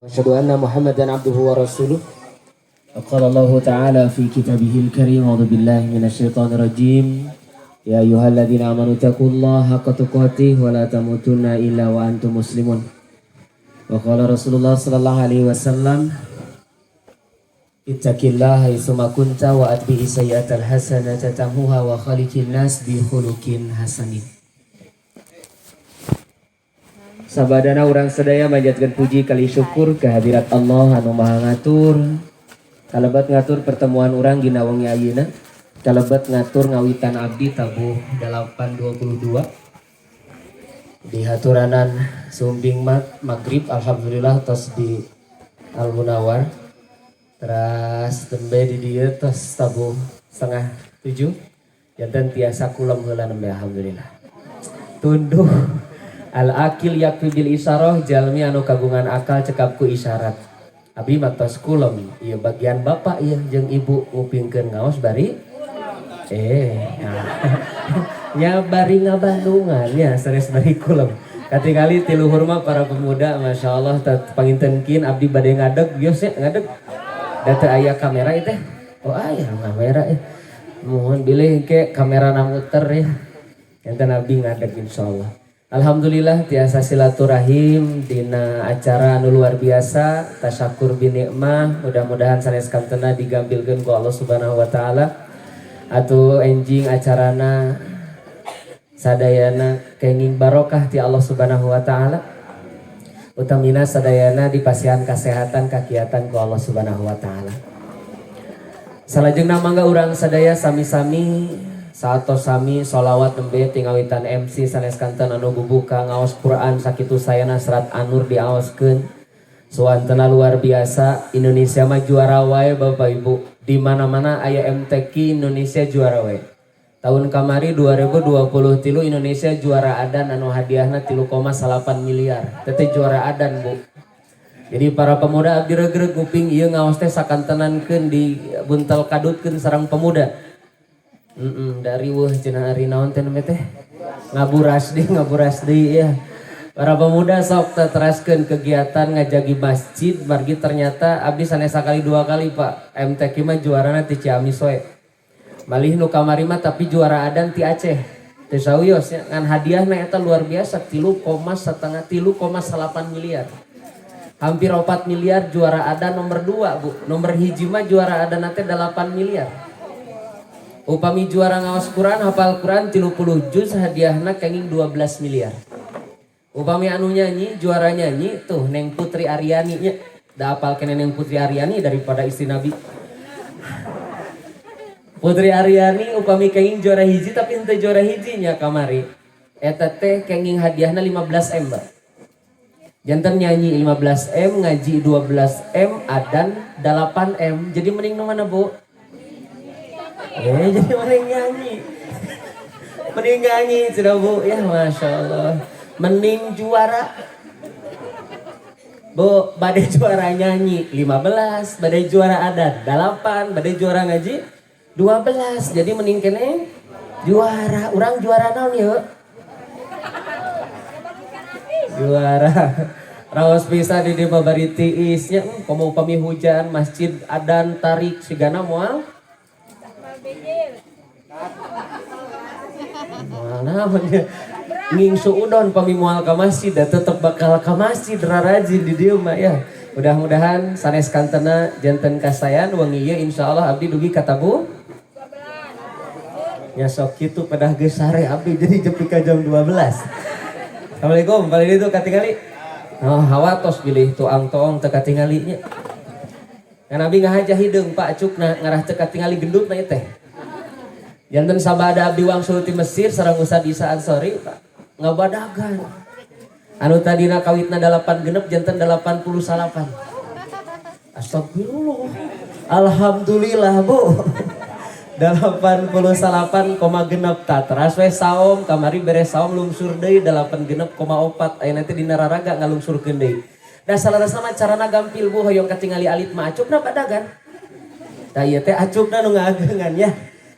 أشهد أن محمدا عبده ورسوله. قال الله تعالى في كتابه الكريم: أعوذ بالله من الشيطان الرجيم. يا أيها الذين آمنوا اتقوا الله حق تقاته ولا تموتن إلا وأنتم مسلمون. وقال رسول الله صلى الله عليه وسلم: اتق الله حيثما كنت وأتبع السيئة الحسنة تمحها وخالق الناس بخلق حسن. Sabadana urang sadaya manjatkeun puji kali syukur kehadirat Allah anu Maha Ngatur. Kalebet ngatur pertemuan urang dina wengi ayeuna. Kalebet ngatur ngawitan abdi tabuh 8.22 di haturanan sumping maghrib, alhamdulillah tos di Al Munawar. Teras tembe di dieu tos tabuh 6.30, janten tiasa kulem heula nembe, alhamdulillah. Tunduh al akil yakfi bil isyarah, jalmi anu kagungan akal cekap ku isyarat. Abi mah tos kulem ieu, bagian bapak ieu jeung ibu ngupingkeun ngaos bari nah. Nya bari ngabandungan nya, sanes bari kulem. Katingali ti luhur mah para pemuda, masya Allah. Panginten kin abdi bade ngadeg bios nya, ngadeg da teu aya kamera ieu teh. Oh, aya kamera ya, mohon bilih ke kamera muter ya. Enten abdi ngadeg, insyaallah. Alhamdulillah tiasa silaturahim dina acara anu luar biasa, tasyakur bi nikmah. Mudah-mudahan sanes kantena digambilkeun ku Allah Subhanahu wa taala. Atuh enjing acarana sadayana kenging barokah ti Allah Subhanahu wa taala. Utamina sadayana dipasihan kasehatan kakiatan ku Allah Subhanahu wa taala. Salajengna mangga urang sadaya sami-sami saatos sami sholawat nembe tingawitan MC sanes kanten anu bubuka ngaos Quran sakitu sayana serat An-Nur diaoskeun. Suantena luar biasa, Indonesia mah juara wae, Bapak Ibu. Di mana-mana aya MTQ, Indonesia juara wae. Tahun kamari 2023 Indonesia juara adan anu hadiahna 3,8 miliar. Tete juara adan, Bu. Jadi para pemuda, abdi regreg nguping ieu ngaos teh sakantenankeun di buntel kadutkeun sareng pemuda. Dari wah cenah ari naon teh namanya teh? Ngaburas di, ngaburas di ya. Para pemuda sok teraskeun kegiatan ngajagi masjid, margi ternyata abdi sanes sakali dua kali, Pak. MTQ mah juarana ti Ciamis we. Malih nu kamari mah tapi juara adan ti Aceh. Teu sawios nya, ngan hadiahna eta luar biasa, 3,5, 3,8 miliar. Hampir 4 miliar juara adan nomor 2, Bu. Nomor hiji mah juara adan teh 8 miliar. Upami juara ngaos Quran, hafal Quran 30 juz, hadiahna kenging 12 miliar. Upami anu nyanyi, juara nyanyi tuh Neng Putri Ariani nya. Da apal keneh Neng Putri Ariani daripada istri Nabi. Putri Ariani upami kenging juara hiji, tapi henteu juara hiji nya kamari. Eta teh kenging hadiahna 15 M, Mbak. Janten nyanyi 15 M, ngaji 12 M, adan 8 M. Jadi mending nu mana, Bu? Jadi mending nyanyi. Mending nyanyi sudah, Bu ya, masya Allah. Mending juara. Bu, bade juara nyanyi 15, bade juara adan 8, bade juara ngaji 12. Jadi mending keneh juara. Urang juara naon yuk? Juara. Raos bisa di dieu bari tiis nya, komo upami hujan masjid adan tarik sigana moal. Moal naon ya? Nging suudon pami moal ka masjid da tetep bakal ka masjid rarajin di dieu mah ya. Mudah-mudahan sanes kantena janten kasayan wengi ieu, insyaallah abdi dugi ka tabuh. Ya sok kitu, pedah geus sare abdi jadi jepi ka jam 12. Assalamualaikum, balik itu katingali. Oh, hawa tos bilih tuang toong teu katingali nya. Kan abdi ngahaja hideung, Pak, cukna ngarah teu katingali gendut na teh. Janten sabada abdi wangsul ti Mesir sareng Ustad Isa Ansori, Pak, ngabadagan. Anu tadina kawitna 8 genep janten 89. Astagfirullah. Alhamdulillah, Bu. 89 koma genep ta teras we saum kamari, beres saum lungsur deui 8 genep koma opat, aya nanti dina raraga ngalungsurkeun deui. Da salarasna mah carana gampil, Bu, hoyong katingali alit mah acupna badagan. Tah ieu teh acupna nu ngaageungan ya.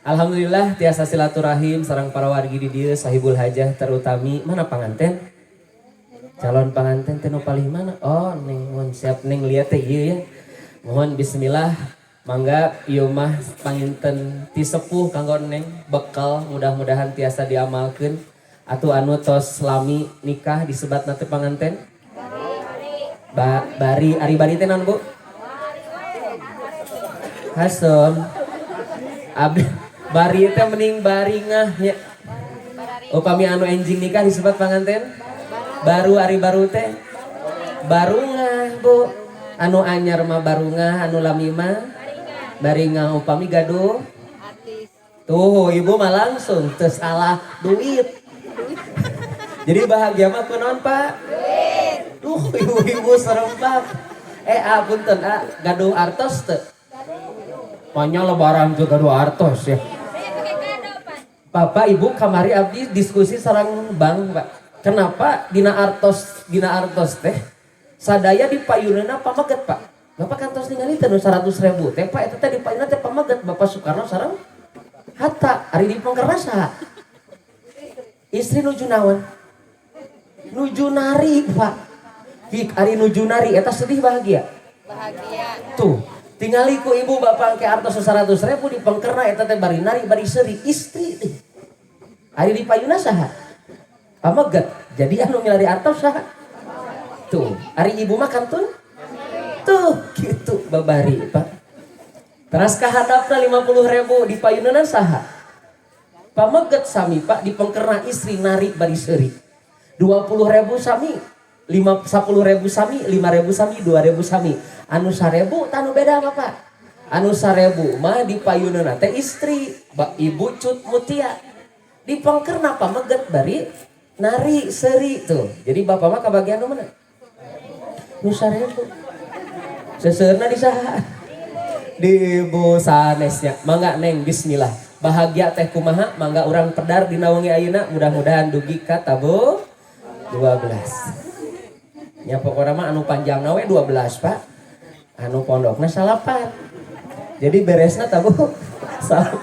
Alhamdulillah tiasa silaturahim sareng para wargi di dieu, sahibul hajah terutami. Mana panganten? Calon panganten teh nu palih mana? Oh, Neng, mohon siap Neng lihat teh ieu ya. Mohon bismillah, mangga ieu mah panginten ti sepuh kanggo Neng bekal, mudah-mudahan tiasa diamalkeun. Atuh anu tos lami nikah disebatna teh panganten? Bari, ari bari teh naon, Bu? Hasom. Abdi bari teh mending baringah nya. Upami anu enjing nikah disebut panganten? Baru, ari baru teh? Barungah, Bu. Anu anyar mah barungah, anu lami mah baringah. Upami gaduh tuh ibu mah langsung teu salah duit. Jadi bahagia mah kunaon, Pak? Duh, ibu-ibu serempak. Eh, ah, punten, ah, gaduh artos teu? Pokoknya lebaran tuh gaduh artos ya. Bapak Ibu, kamari abdi diskusi sareng bank, Pak. Kenapa dina artos teh sadaya di payunana pameget, Pak? Bapak kantos ningali teh nu 100 ribu teh, Pak, eta teh di payunna teh pameget Bapak Soekarno sareng Hatta. Ari di pengkerna saha? Istri nuju naon? Nuju nari, Pak. Hik, ari nuju nari eta sedih bahagia? Bahagia. Tuh, tingali ku ibu bapak ke artos 100 ribu di pengkerna eta teh bari nari bari seuri istri teh. Ari di payuna saha? Pameget. Jadi anu milari artos saha? Tuh, ari ibu mah kantun? Tuh, gitu babari, Pak. Teras kahadapna 50 ribu di payunan saha? Pameget sami, Pak, di pengkerna istri nari bari seuri. 20 ribu sami, 5, 10 ribu sami, 5 ribu sami, 2 ribu sami. Anu 1000 tanu beda apa, Pak? Anu 1000 mah di payunan teh istri, Ibu Cut Mutia. Di pengkerna pameget bari nari seuri tuh. Jadi bapak mah kebagian nu mana? Nu 1000. Seseurna di saha? Di ibu sanesnya. Mangga Neng, bismillah. Bahagia teh kumaha? Mangga urang pedar dina wengi ayeuna, mudah-mudahan dugi ka tabuh 12. Nya pokokna mah anu panjangna we 12, Pak. Anu pondokna salapan. Jadi beresna tabuh salapan.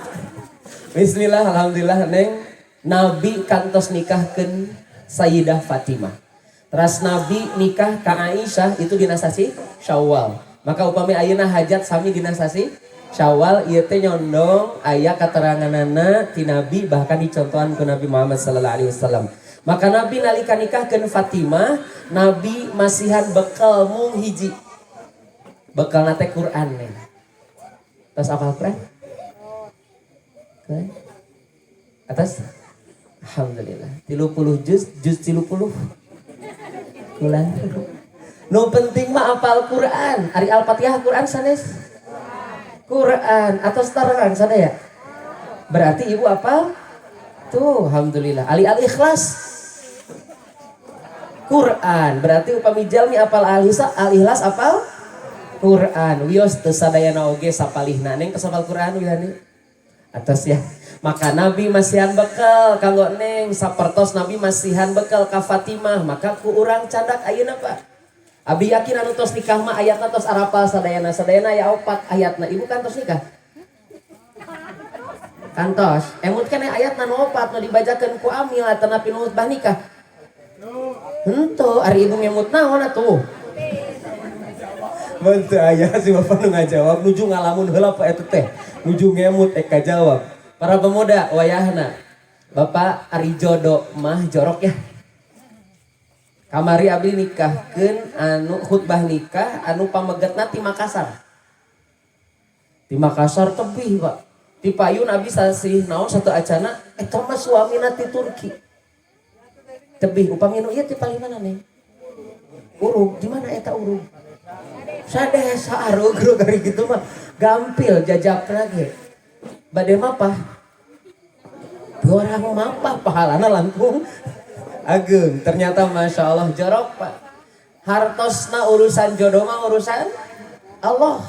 Bismillah, alhamdulillah Neng. Nabi kantos nikahkeun Sayyidah Fatimah. Teras Nabi nikah ka Aisyah itu dina sasi Syawal. Maka upami ayeuna hajat sami dina sasi Syawal, ieu teh nyondong aya kateranganana ti Nabi, bahkan dicontohan ku Nabi Muhammad sallallahu alaihi wasallam. Maka Nabi nalika nikahkeun Fatimah, Nabi masihan bekal mung hiji. Bekalna teh Quran nih. Tos apal Quran? Quran? Atas? Alhamdulillah. 30 juz, juz 30. Kulan. Nu penting mah apal Quran. Ari Al-Fatihah Quran sanes? Quran atau setarangan sana ya? Berarti ibu apal? Tuh, alhamdulillah. Ali Al-Ikhlas. Quran. Berarti upami jalmi apal Al-Ikhlas apal Quran. Wios teu sadayana oge sapalihna. Neng tos apal Quran wilani? Atos ya. Maka Nabi masihan bekal kanggo Neng, sapertos Nabi masihan bekal ka Fatimah, maka ku urang candak ayeuna, Pak. Abi yakin anu tos nikah mah ayatna tos arapal sadayana. Sadayana aya opat ayatna. Ibu kan tos nikah? Kantos. Emut kan ayatna nu opat nu dibacakeun ku amil atanapi nu khutbah nikah. Henteu, ari ibu ngemut naon atuh? Mun teu aya si bapak nu ngajawab, nuju ngalamun heula Pak eta teh. Nuju ngemut ek kajawab. Para pemuda wayahna. Bapak, ari jodo mah jorok ya. Kamari abdi nikahkeun anu khutbah nikah anu pamegetna ti Makassar. Ti Makassar tebih, Pak. Ti payun abdi sasih naon satu acana eta mah suamina ti Turki. Tebih, upami nu ieu ti paling mana nih? Urug, di mana eta urug? Sadesa arug rug ari gitu mah gampil jajak lagi. Bade mapah. Orang mapah pahalana langkung ageng. Ternyata masya Allah jorok, Pak. Hartosna urusan jodoh mah urusan Allah.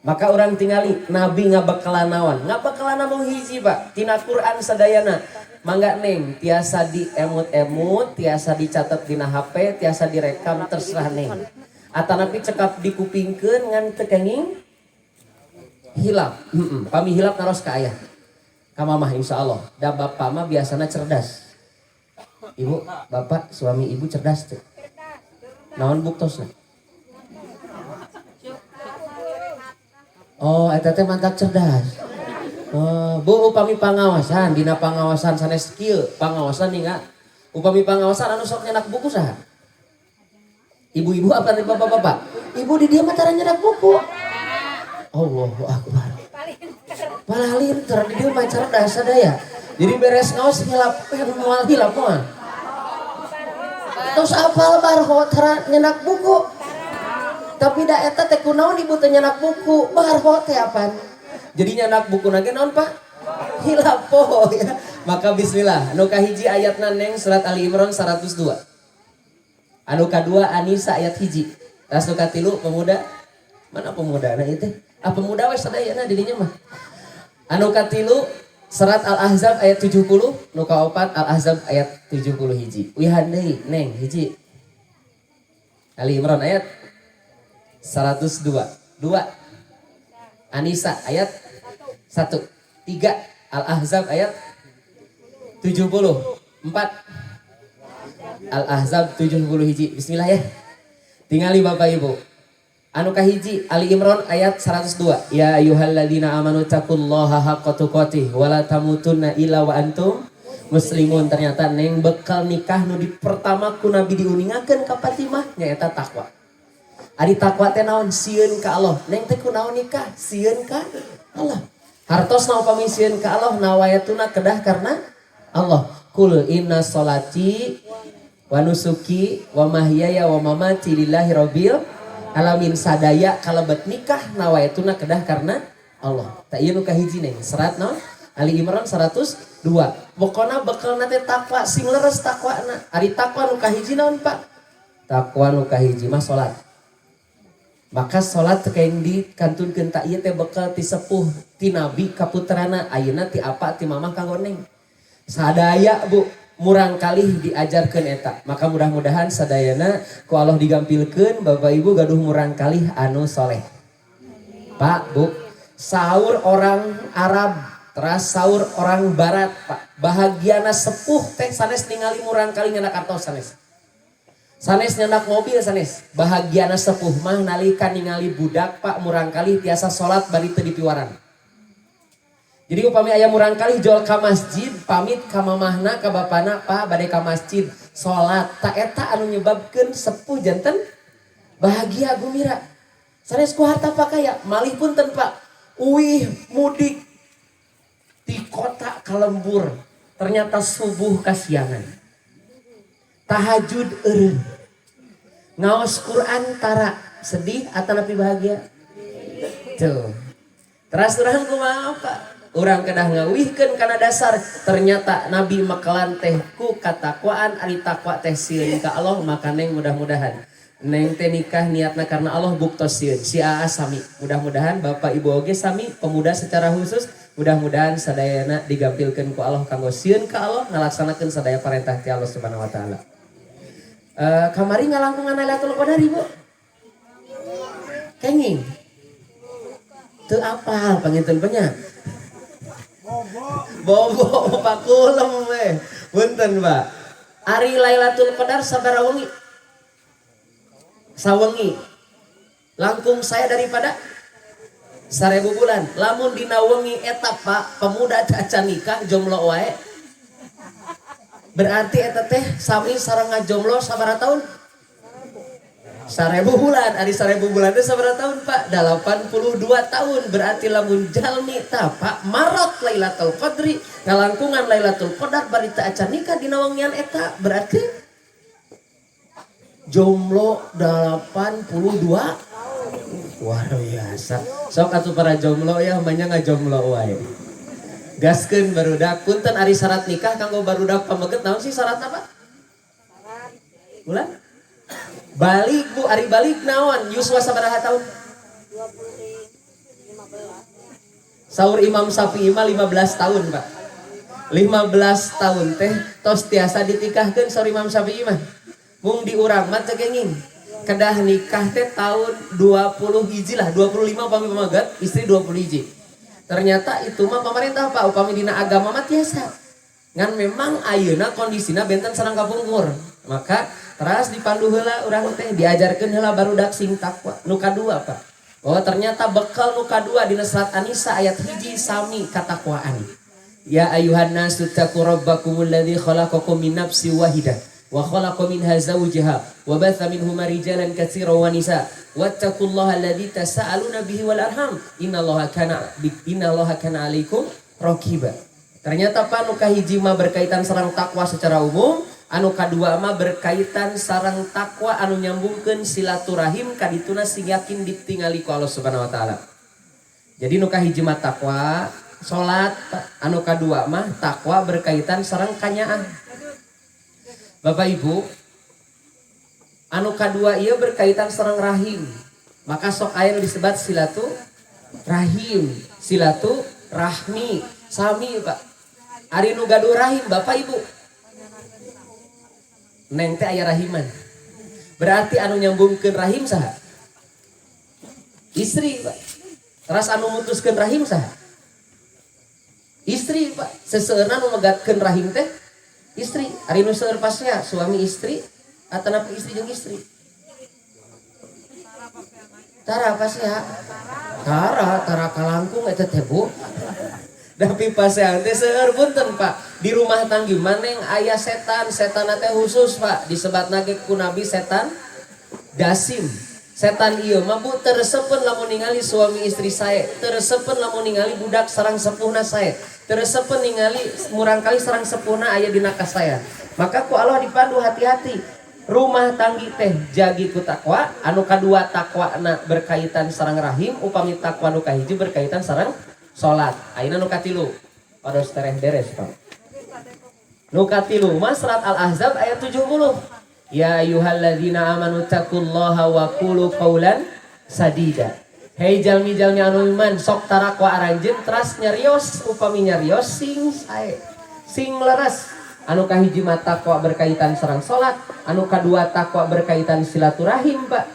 Maka orang tingali Nabi ngabekalan naon? Ngabekalan mung hiji, Pak. Tina Quran sadayana. Mangga Neng, tiasa di emut-emut, tiasa dicatat dina HP, tiasa direkam, terserah Neng. Atanapi cekap dikupingkeun ngan teu kenging hilap. Heeh, pami hilap naros ka ayah. Ka mamah insyaallah. Da bapak mah biasana cerdas. Ibu, bapak, suami ibu cerdas tuh. Naon buktosna? Oh, eta teh mantak cerdas. Oh, Bu, upami pangawasan dina pangawasan sanes kieu, pangawasan ningga. Upami pangawasan anu sok nyenak buku saha? Ibu-ibu apa nih bapak-bapak? Ibu di dia mah tara nyenak buku. Allahu akbar. Palinter di dia mah cerdas sadaya. Jadi beres ngaos hilap moal hilap moal. Tos apal barho tara nyenak buku. Tapi da eta teh kunaon ibu teh nyenak buku, barho teh apaan? Jadi nyenak buku nage naon Pak? Hilap poho ya. Maka bismillah, nu kahiji ayatna neng surat Ali Imran 102. Anu kadua Anisa ayat 1. Tas nu katilu pemuda. Mana pemuda nah itu? Ah pemuda we sadayana di dinya mah. Anu katilu surat Al-Ahzab ayat 70, nu kaopat Al-Ahzab ayat 70 hiji. Wihan deui neng hiji. Ali Imran ayat 102. 2. Anisa ayat 1. 3. Al-Ahzab ayat 70. 4. Al-Ahzab 70 hiji. Bismillah ya. Tingali Bapak Ibu. Anu kahiji Ali Imran ayat 102. Ya ayyuhalladzina amanu taqullaha haqqa tuqatih wa la tamutunna illa wa antum muslimun. Ternyata neng bekal nikah nu di pertama ku Nabi diuningakeun ka Fatimah nyaeta takwa. Ari takwa teh naon? Sieun ka Allah. Neng teh kunaon nikah? Sieun ka Allah. Hartosna upami sieun ka Allah nawayatuna kedah karena Allah. Kul inna sholati wa nusuki wa mahyaya wa mamati lillahi rabbil alamin. Sadaya kalebet nikah nawayatuna kedah karena Allah. Tak ieu nu kahiji neng serat naon? Ali Imran 102. Pokona bekelna teh takwa sing leres takwana. Ari takwa nu kahiji naon Pak? Takwa nu kahiji mah salat. Maka salat teh kayak dikantunkeun tak ieu teh bekal ti sepuh ti nabi ka putrana ayeuna ti apa ti mamah kanggo neng. Sadaya Bu murang kalih diajarkeun eta. Maka mudah-mudahan sadayana ku Allah digampilkeun Bapak Ibu gaduh murang kalih anu soleh. Pak Bu, saur orang Arab teras saur orang Barat Pak, bahagiana sepuh teh sanes ningali murang kalih nyandak artos sanes. Sanes nyandak mobil sanes. Bahagiana sepuh mah nalika ningali budak Pak murang kalih tiasa salat bari teu dipiwaran. Jadi upami aya murang kalih jol ka masjid, pamit ka mamahna ka bapana, Pak bade ka masjid salat. Ta eta anu nyebabkeun sepuh janten bahagia gumira. Sanes ku harta pakaya, malih punten Pak. Uih mudik di kota ka lembur, ternyata subuh kasiangan. Tahajud eureun. Ngaos Quran tara, sedih atau lebih bahagia? Tuh. Teras urang kumaha Pak? Urang kedah ngawihkeun kana dasar ternyata Nabi makalan teh ku katakwaan ari takwa teh sieun ka Allah. Maka neng mudah-mudahan neng teh nikah niatna karena Allah buktos sieun si Aa sami, mudah-mudahan Bapak Ibu oge sami, pemuda secara khusus mudah-mudahan sadayana digampilkeun ku Allah kanggo sieun ka Allah ngalaksanakeun sadaya parentah ti Allah Subhanahu wa taala. Kamari ngalangkungan Lailatul Qadar Ibu? Kenging. Teu apal panginten banyak. Bobo Pak kulem we. Punten Pak. Ari Lailatul Qadar sabaraha wengi? Sawengi. Langkung saya daripada 1000 bulan. Lamun dina wengi eta Pak, pemuda caca nikah jomblo wae. Berarti eta teh sami sareng ngajomblo sabaraha tahun? 1000 bulan. Ari 1000 bulan teh sabaraha tahun Pak? 82 tahun. Berarti lamun jalmi tah Pak marot Lailatul Qadri ngalangkungan Lailatul Qadar bari teu acan nikah dina wengian eta berarti jomblo 82. Luar biasa. Sok atuh para jomblo ya banyak ngajomblo wae. Gaskeun barudak. Punten ari syarat nikah kanggo barudak pameget naon sih syaratna Pak? Bulan? Balik Bu, ari balik naon? Yuswa sabaraha tahun? 20 15. Saur Imam Syafi'i mah 15 tahun Pak. 15 tahun teh tos tiasa ditikahkeun saur Imam Syafi'i mah. Mung di urang mah teu kenging. Kedah nikah teh tahun 20 hiji lah, 25 upami pameget, istri 20 hiji. Ternyata itu mah pemerintah Pak, upami dina agama mah tiasa. Ngan memang ayeuna kondisina benten sareng kapungkur. Maka Teras dipandu heula urang teh, diajarkeun heula barudak sing takwa. Nu kadua, Pak. Oh, ternyata bekal nu kadua dina surat An-Nisa ayat 1 sami katakwaan. Ya ayuhan nasu taqu rabbakumul ladzi khalaqakum min nafsin wahidah wa khalaqa minha zawjaha wa batha minhuma rijalan katsiran wa nisa wattaqullaha alladzi tasaaluna bihi wal arham innallaha kana alaikum raqiba. Ternyata, Pak, nu kahiji mah berkaitan sareng takwa secara umum, anu kadua mah berkaitan sareng takwa anu nyambungkeun silaturahim kadituna sing yakin ditingali ku Allah Subhanahu wa taala. Jadi nu kahiji mah takwa salat, anu kadua mah takwa berkaitan sareng kanyaah. Bapak Ibu, anu kadua ieu berkaitan sareng rahim. Maka sok aya nu disebut silatu rahim, silatu rahmi, sami, Pak. Ari nu gaduh rahim Bapak Ibu. Neng teh aya rahiman. Berarti anu nyambungkeun rahim saha? Istri, Pak. Teras anu mutuskeun rahim saha? Istri, Pak. Seseueurna nu megatkeun rahim teh istri. Ari nu seueur pasea suami istri atanapi istri jeung istri? Tara pasea. Tara, tara kalangkung eta teh, Bu. Tapi pasean teh seueur, punten, Pak. Di rumah tangga maneng aya setan, setan teh khusus, Pak. Disebatna ge ku Nabi setan dasim. Setan ieu mah, Bu, teu resepeun lamun ningali suami istri sae, teu resepeun lamun ningali budak sareng sepuhna sae, teu resepeun ningali murangkali sareng sepuhna aya dina kasaean. Maka ku Allah dipandu hati-hati. Rumah tanggi teh jagi ku takwa, anu kadua takwana berkaitan sareng rahim, upami takwa nu kahiji berkaitan sareng salat. Ayeuna nu katilu. Pados tereh beres, Pak. Nu katilu mah surat Al-Ahzab ayat 70. Ya ayyuhalladzina amanu taqullaha wa qulu qawlan sadida. Hei jalmi-jalmi anu iman, sok tarakwa aranjeun teras nyarios, upami nyarios sing sae. Sing leres. Anu kahiji mah takwa berkaitan sareng salat, anu kadua takwa berkaitan silaturahim, Pak.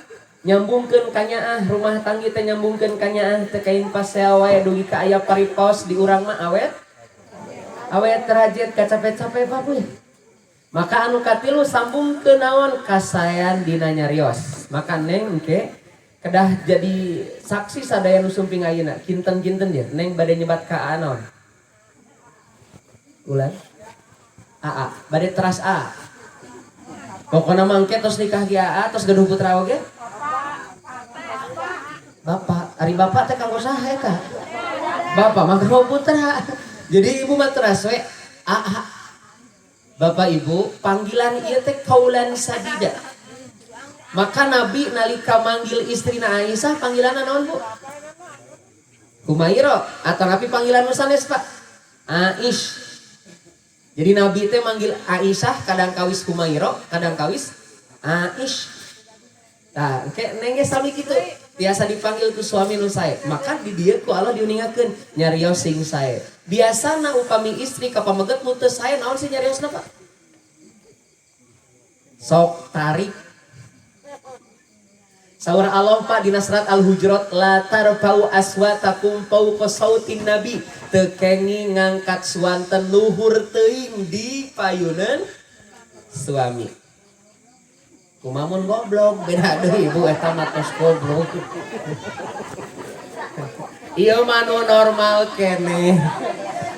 Nyambungkeun kanyaah, rumah tanggi teh nyambungkeun kanyaah teh kain pasea wae dugi ka aya paripaos di urang mah awet. Awet rajet kacape-cape, Pak, Bu. Maka anu katilu sambung ke naon kasaean dina nyarios. Maka neng engke kedah jadi saksi sadaya nu sumping ayeuna kinten-kinten dia neng bade nyebat ka A naon? Ulang. AA, bade teras A. Pokokna mah engke tos nikah ge AA, tos gaduh putra oge. Bapak, ari bapak teh kanggo saha eta? Bapak mah kanggo putra. Jadi ibu mah teras we AA. Bapak Ibu, panggilan ieu teh kaulan sadida. Maka Nabi nalika manggil istrina Aisyah panggilanna naon, Bu? Humairo atau Nabi panggilan nu sanes, Pak? Aish. Jadi Nabi teh manggil Aisyah kadang kawis Humairo, kadang kawis Aish. Nah, engke neng ge sami kitu. Biasa dipanggil ku suami nu sae. Maka di dieu ku Allah diuningakeun nyarios sing sae. Biasana upami istri ka pameget nu teu sae naon sih nyariosna, Pak? Sok tarik. Saur Allah, Pak, dina surat Al-Hujurat la tarfa'u aswatakum fawqa sautin nabi, teu kenging ngangkat suanten luhur teuing di payuneun suami. Kumamun goblok beda deui, Ibu, eta mah tos goblok. Ieu mah nu normal keneh.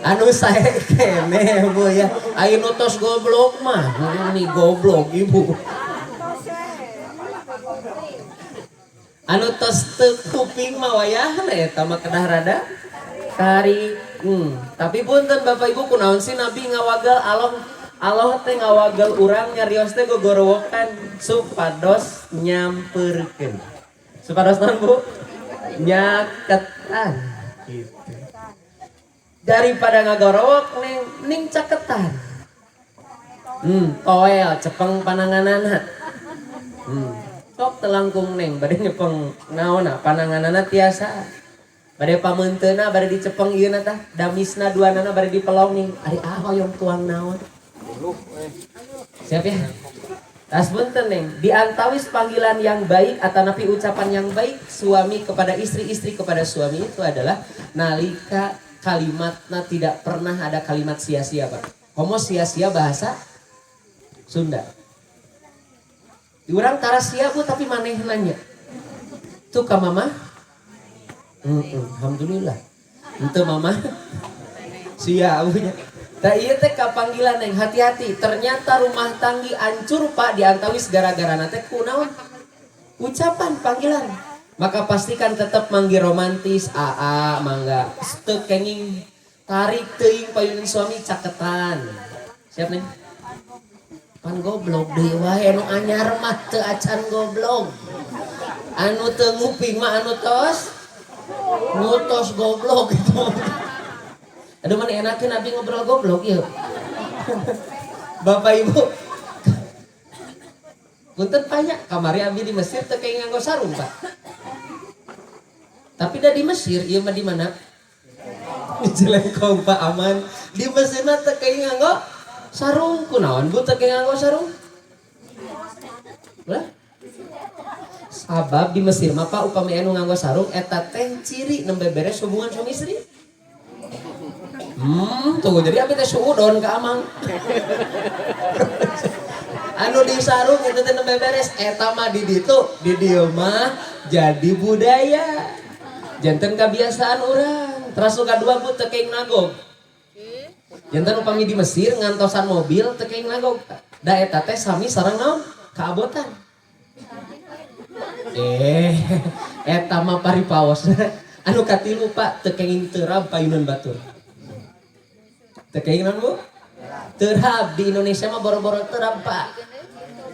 Anu sae keneh, Bu, ya. Aya nu tos goblok mah, ini goblok, Ibu. Anu tos teu kuping mah wayahna eta mah kedah rada tarik. Tapi punten Bapak Ibu, kunaon sih Nabi ngawagal, Allah Allah teh ngawagal urang nyarios teh gogorowokan supados nyamperkeun. Supados naon, Bu? Nyaketan gitu. Daripada ngagorowok neng ning caketan. Toel cepeng pananganana. Sok telangkung neng bade nyepeng naonna pananganana tiasa. Bade pameunteuna bade dicepeng ieu na tah, damisna duanana bade dipelonging. Ari ah hoyong tuang naon? Siap ya? Tas punten neng, di antawis panggilan yang baik atau napi ucapan yang baik suami kepada istri, istri kepada suami itu adalah nalika kalimatna tidak pernah ada kalimat sia-sia, Pak. Homo sia-sia bahasa Sunda. Di urang tara sia, Bu, tapi maneh nanya. Tuh ka mama? Alhamdulillah. Ente mama? Sia punya. Tah, ieu teh kapanggilan yang hati-hati. Ternyata rumah tanggi hancur, Pak, diantawis gara-gara nate kunaon? Ucapan panggilan. Maka pastikan tetap manggil romantis, AA, mangga. Teu kenging tarik teuing payunan suami caketan. Siap nih? Pan goblok deui wae, anu anyar mah teu acan goblok. Anu teu nguping mah anu tos ngutos goblok gitu. Aduh, mana enakeun abi ngobrol goblok ieu. Bapak Ibu. Punten banyak, kamari abi di Mesir teu kayak nganggo sarung, Pak. Tapi dah di Mesir, ieu mah di mana? Di Cilengkong, Pak, aman. Di Mesir mah teu kayak nganggo sarung. Kunaon, Bu, teu kayak nganggo sarung? Lah? Sabab di Mesir mah, Pak, upami anu nganggo sarung eta teh ciri nembe beres hubungan suami istri. Tunggu, jadi abi teh suudon ka amang. Anu di sarung itu teh nembe beres, eta mah di ditu, di dieu mah jadi budaya. Janten kebiasaan urang. Terus nu kadua, Bu, teu kenging nagog. Janten upami di Mesir ngantosan mobil teu kenging nagog. Da eta teh sami sareng naon? Kaabotan. Eh, eta mah paripaos. Anu katilu, Pak, teu kenging terab payunan batur. Teu kenging naon, Bu? Terab. Di Indonesia mah boro-boro terab, Pak.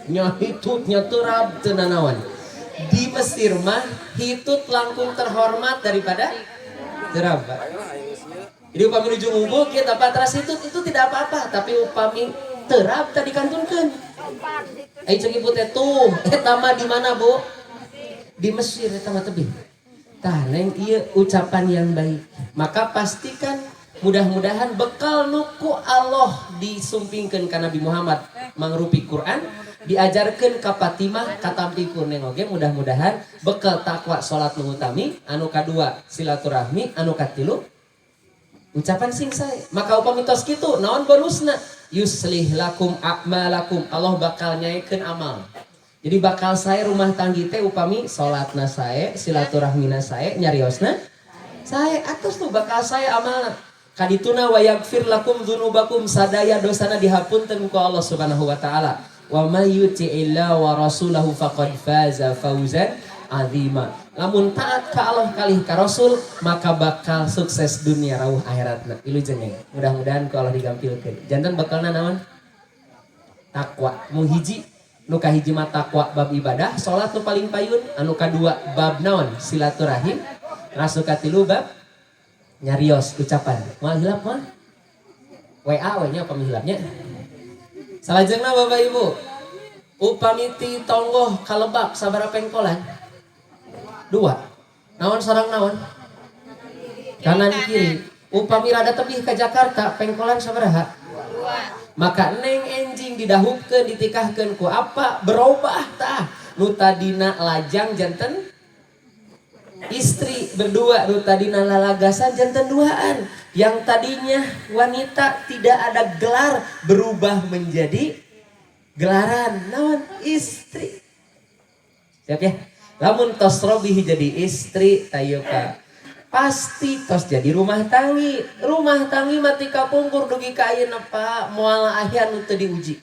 Nya hitutnya terab teu nanaon. Di Mesir mah hitut langkung terhormat daripada terab, Pak. Jadi upami nuju ngubuk kieu apa teras hitut itu tidak apa-apa, tapi upami terab tadi kantunkeun. Ayo cek ibu teh tuh, eta mah di mana, Bu? Di Mesir eta mah tebih. Tah, neng, ieu ucapan yang baik. Maka pastikan mudah-mudahan bekal nu ku Allah disumpingkeun ka Nabi Muhammad mangrupi Quran diajarkeun ka Fatimah katampi ku neng oge, mudah-mudahan bekal takwa, salat nu utami, anu kadua silaturahmi, anu katilu ucapan sing sae. Maka upami tos kitu, naon bonusna? Yuslih lakum a'malakum, Allah bakal nyaekeun amal. Jadi bakal sae rumah tanggi teh upami salatna sae, silaturahmina sae, nyariosna sae, atos tuh bakal sae amalna. Kadituna wa yaghfir lakum dzunubakum, sadaya dosana dihapunten ku Allah Subhanahu wa taala. Wa may yuti'illah wa rasulahu faqad faza fauzan azima. Lamun taat ka Allah kalih ka Rasul, maka bakal sukses dunia rauh akhiratna. Wilujeng. Mudah-mudahan ku Allah digampilkeun. Janten bekalna naon? Takwa. Mu hiji, nu kahiji mah takwa bab ibadah, salat nu paling payun, anu kadua bab naon? Silaturahim, rasul katilu bab nyarios ucapan. Moal hilap mah. WA we nya upami hilapnya. Salajengna, Bapak Ibu, upami ti tonggoh ka Lebak sabaraha pengkolan? Dua. Naon sareng naon? Kanan kiri. Upami rada tebih ke Jakarta, pengkolan sabaraha? Dua. Maka neng enjing didahupkeun, ditikahkeun ku apa? Berubah tah. Nu tadina lajang janten istri berdua, nu tadina lalagasan janten duaan. Yang tadinya wanita tidak ada gelar berubah menjadi gelaran naon? Istri. Siap ya? Lamun tos robih jadi istri tayo, Pak, pasti tos jadi rumah tanggi. Rumah tanggi mati kapungkur dugi ka ayeuna, Pak, moal aya nu teu diuji.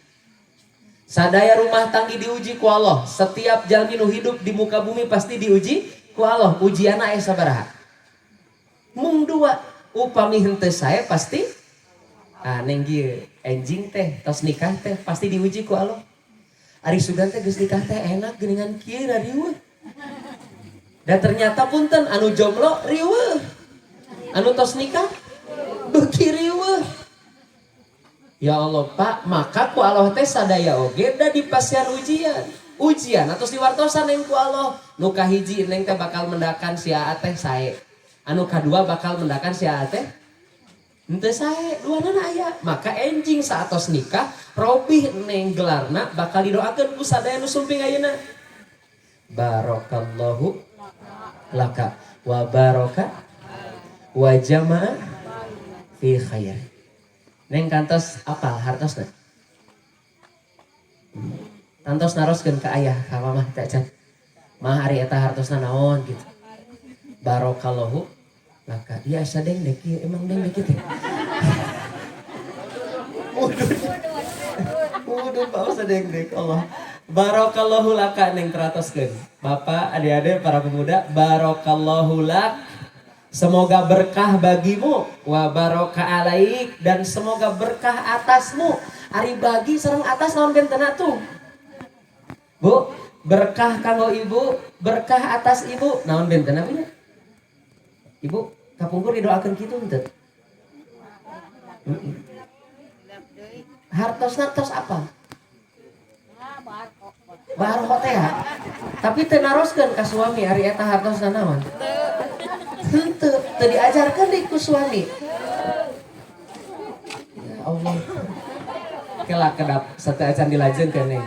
Sadaya rumah tanggi diuji ku Allah. Setiap jalmi nu hidup di muka bumi pasti diuji ku Allah. Ujianna aya sabaraha? Mung dua. Upami henteu sae pasti, ah, neng kieu, enjing teh tos nikah teh pasti diuji ku Allah. Ari sugan teh geus nikah teh enak geuningan kieu riweuh. Dan ternyata punten, anu jomblo riweuh. Anu tos nikah beuki riweuh. Ya Allah, Pak, maka ku Allah teh sadaya oge da dipasihan ujian. Ujian atau diwartosan neng ku Allah. Nu kahiji, neng teh bakal mendakan si Aa teh sae. Anu kadua bakal mendakan si Aa teh henteu sae, duanana aya. Maka enjing saatos nikah, robih neng gelarna bakal didoakeun ku sadaya nu sumping ayeuna. Barakallahu laka wa baraka wa jama'a fi khair. Neng kantos apal hartosna? Tantos naroskeun ka ayah ka mamah teh acan. Mah, ari eta hartosna naon gitu. Barakallahu laka. Iya, asa dengdek ieu, emang dengdek kitu. Mudun. Mudun, Pak, asa dengdek Allah. Barakallahu laka, neng, teratoskeun. Bapak, adik-adik, para pemuda, barakallahu lak. Semoga berkah bagimu, wa baraka alaik, dan semoga berkah atasmu. Ari bagi sareng atas naon bentena tuh? Bu, berkah kanggo ibu, berkah atas ibu, naon bentena punya? Ibu, kapungkur didoakeun kitu henteu? Hartosna tos apa? Baroh teh ya. Tapi teu naroskeun ka suami ari eta hartosna naon? Henteu, teu diajarkeun deui ku suami. Ya Allah. Kela kedap sateuacan dilajengkeun nih.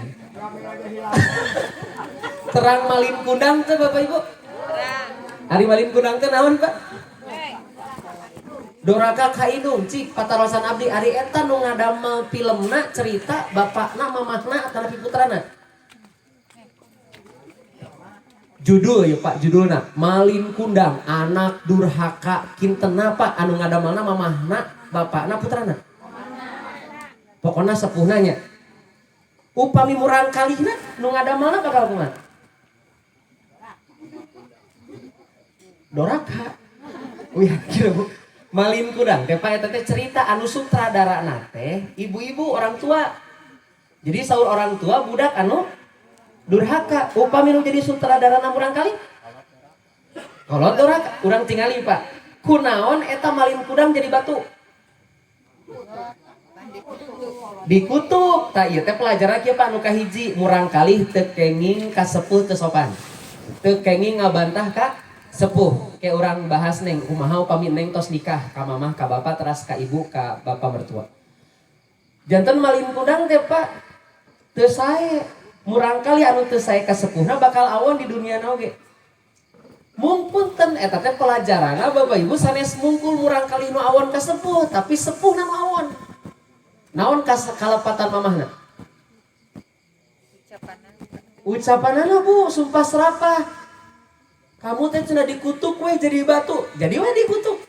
Terang Malin Kundang teh, Bapak Ibu? Ari Malin Kundang teh naon, Pak? Doraka ka indung, cik patarosan abdi, ari eta nu ngadamel filmna cerita bapakna, mamahna, atanapi putrana? Judul ya, Pak, judulna Malin Kundang anak durhaka, kintena, Pak, anu ngadamelna mamahna, bapakna, putrana? Pokoknya sepuhna nya. Upami murang kalihna nu ngadamelna bakal kumaha? Doraka. Wih, kira Bu. Malin Kundang teh, Pak, eta teh cerita anu sutradarana teh ibu-ibu, orang tua. Jadi saur orang tua budak anu durhaka, upami nu jadi sutradarana murang kali kolot doraka, urang tingali, Pak. Kunaon eta Malin Kundang jadi batu? Dikutuk. Tak, ieu teh pelajaran kieu, Pak, nu kahiji, murang kali teu kenging ka sepuh teu sopan. Teu kenging ngabantah ka sepuh. Kayak urang bahas, neng, kumaha upami neng tos nikah ka mamah, ka bapak, teras ka ibu, ka bapak mertua. Janten Malin Kundang teh, Pak, teu sae. Murang kali anu teu sae ka sepuhna bakal awon di dunia oge. Mung punten, eta teh pelajaranna, Bapak Ibu, sanes mungkul murang kali nu awon ka sepuh, tapi sepuhna nu awon. Naon kalepatan mamahna? Ucapanana, Bu, sumpah serapah. Kamu teh cenah dikutuk we jadi batu. Jadi we dikutuk.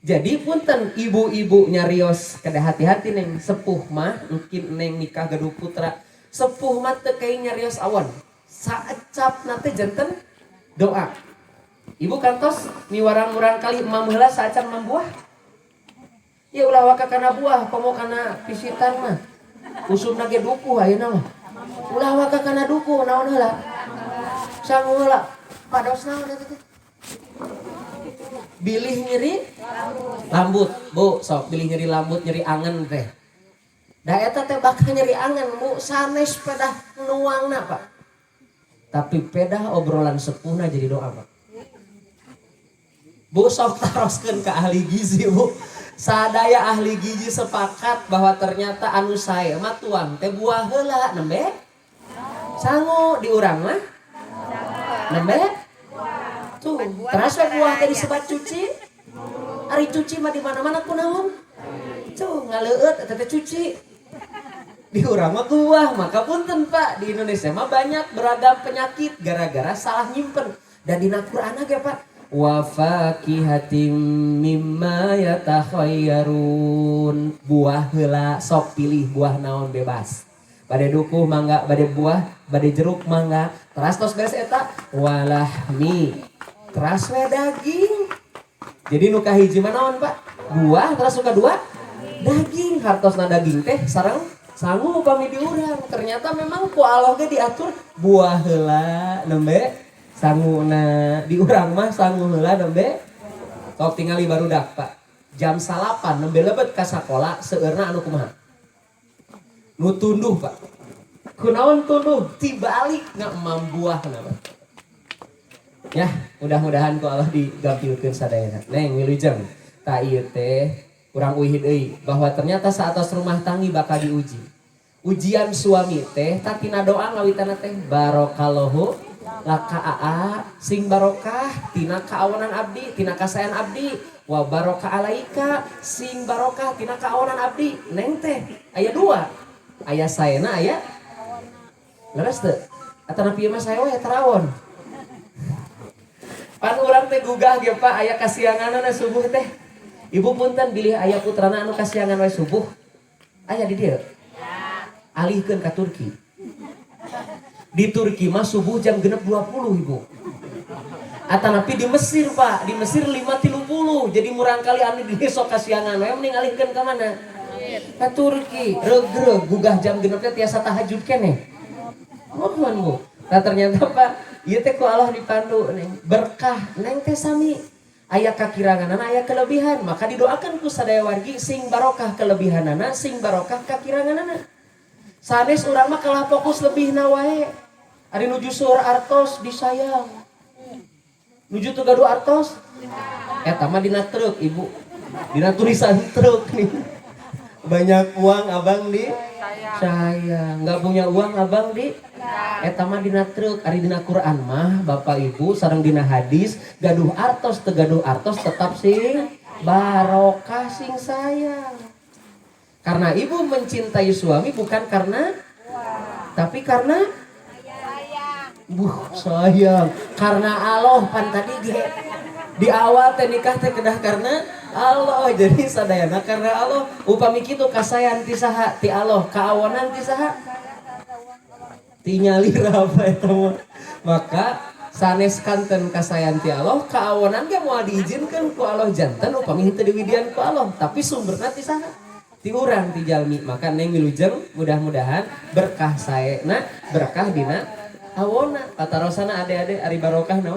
Jadi punten, ibu-ibu nyarios kada hati-hati, neng, sepuh mah mungkin neng nikah gaduh putra. Sepuh mah teu kayak nyarios awon. Saecap nate janten doa. Ibu kantos miwarang murang kali emam heula saacan mambuah. Ya ulah waka kana buah, komo kana pisitan mah. Usumna ge dukuh ayeuna mah. Ulah waka kana dukuh, naon heula? Sangu heula. Pados naon eta teh? Bilih nyeri lambut, Bu, sok bilih nyeri lambut, nyeri angen teh. Da eta teh bakal nyeri angen, Bu, sanes pedah nuangna, Pak. Tapi pedah obrolan sepuhna jadi doa, Pak. Bu, sok taroskeun ke ahli gizi, Bu. Sadaya ahli gizi sepakat bahwa ternyata anu sae mah tuang teh buah heula nembe sangu, di urang mah nembe tuh teras we buah teh disebat cuci. Ari cuci mah di mana-mana kunaon tuh ngaleueut eta teh cuci. Di urang mah buah, maka punten, Pak, di Indonesia mah banyak beragam penyakit gara-gara salah nyimpen. Dan dina Quran ge, Pak, wa fakihatim mimma yatakhayyarun, buah heula, sok pilih buah naon bebas, bade dukuh mangga, bade buah, bade jeruk mangga. Teras tos beres eta, walahmi, teras we daging. Jadi nu kahiji mah naon, Pak? Buah. Teras nu kadua daging. Hartosna daging teh sareng sangu. Upami di urang ternyata memang ku Allah ge diatur buah heula nembe sanguna, di urang mah sangu heula nembe. Sok tingali barudak, Pak, jam 9 nembe lebet ka sakola, seueurna anu kumaha? Nu tunduh, Pak. Kunaon tunduh? Tibalik ngemam buah kenapa ya. Mudah-mudahan ku Allah digampilkeun sadayana. Neng, wilujeng. Tak, ieu teh urang uih deui bahwa ternyata saat rumah tanggi bakal diuji. Ujian suami teh tak tina doa ngawitana teh barokallahu laka aa, sing barokah tina kaawanan abdi, tina kasayan abdi, wa barokah alaika, sing barokah tina kaawanan abdi. Neng teh aya dua, aya saena, aya Leres teu? Atanapi ieu mah saya we tarawon. Pan urang teh gugah ge, Pak, aya kasianganna subuh teh. Ibu, punten bilih aya putrana anu kasiangan wae subuh. Aya di dieu? Alihkeun ka Turki. Di Turki mah subuh jam 6.20, Ibu. Atanapi di Mesir, Pak, di Mesir 5.30. Jadi murangkali anu di sok kasiangan we mending alihkeun ka mana? Ka Turki. Regreg gugah jam 6 teh tiasa tahajud keneh. Mohon, Bu. Nah, ternyata, Pak, ieu teh ku Allah dipandu, Neng. Berkah Neng teh sami aya kakiranganana, aya kelebihan, maka didoakan ku sadaya wargi sing barokah kelebihanana, sing barokah kakiranganana. Sanes urang mah kalah fokus lebih wae. Ari nuju seueur artos disayang. Nuju teu gaduh artos eta mah dina truk, Ibu. Dina tulisan truk nih. Banyak uang abang di sayang, nggak punya uang abang di eta mah dina truk. Ari dina Quran mah, Bapak Ibu, sareng dina hadis, gaduh artos teu gaduh artos tetap sing barokah, sing sayang. Karena Ibu mencintai suami bukan karena, tapi karena buh sayang, karena Allah. Pan tadi ge di awal teh nikah teh kedah karena Allah. Jadi sadayana karena Allah. Upami kitu kasayan ti saha? Ti Allah. Kaawonan ti saha? Ti nyalira apa eta mah. Maka sanes kanten kasayan ti Allah, kaawonan ge moal diizinkan ku Allah. Janten upami henteu diwidian ku Allah, tapi sumberna ti saha? Ti urang, ti jalmi. Maka Neng wilujeng, mudah-mudahan berkah saena, berkah dina awona. Patarosana, ade-ade, ari barokah naon?